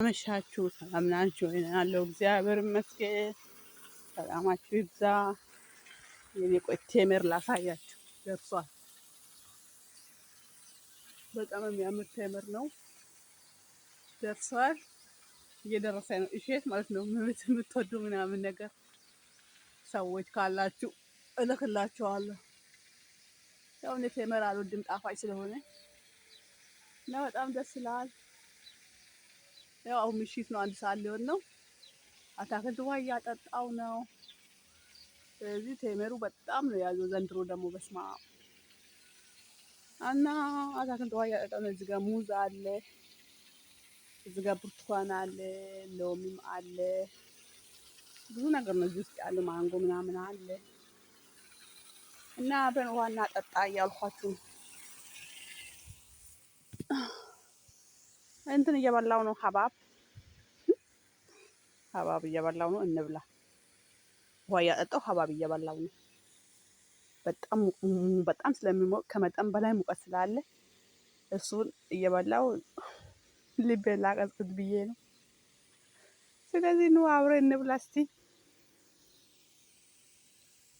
አመሻችሁ። ሰላም ናችሁ ወይ? አለው፣ እግዚአብሔር ይመስገን። ሰላማችሁ ይብዛ። የኔ ቆይ ቴምር ላሳያችሁ፣ ደርሷል። በጣም የሚያምር ቴምር ነው። ደርሷል። እየደረሰ ነው። እሸት ማለት ነው። የምትወዱ ምናምን ነገር ሰዎች ካላችሁ እልክላችኋለሁ። ያው እኔ ቴምር አልወድም ጣፋጭ ስለሆነ እና በጣም ደስ ይላል። ያው አሁን ምሽት ነው፣ 1 ሰዓት ሊሆን ነው። አታክልት ውሃ እያጠጣው ነው። ስለዚህ ቴምሩ በጣም ነው ያዘው ዘንድሮ ደግሞ፣ በስማ እና አታክልት ውሃ እያጠጣው ነው። እዚህ ጋር ሙዝ አለ፣ እዚህ ጋር ብርቱካን አለ፣ ሎሚም አለ። ብዙ ነገር ነው እዚህ ውስጥ ያለው፣ ማንጎ ምናምን አለ እና አብረን ውሃ እናጠጣ እያልኳችሁ ነው። እንትን እየበላው ነው፣ ሀባብ ሀባብ እየበላው ነው። እንብላ። ውሃ እያጠጣው ሀባብ እየበላው ነው። በጣም በጣም ስለሚሞቅ፣ ከመጠን በላይ ሙቀት ስላለ እሱን እየበላው ልቤን ላቀዝቅዝ ብዬ ነው። ስለዚህ ኑ አብረን እንብላ እስቲ።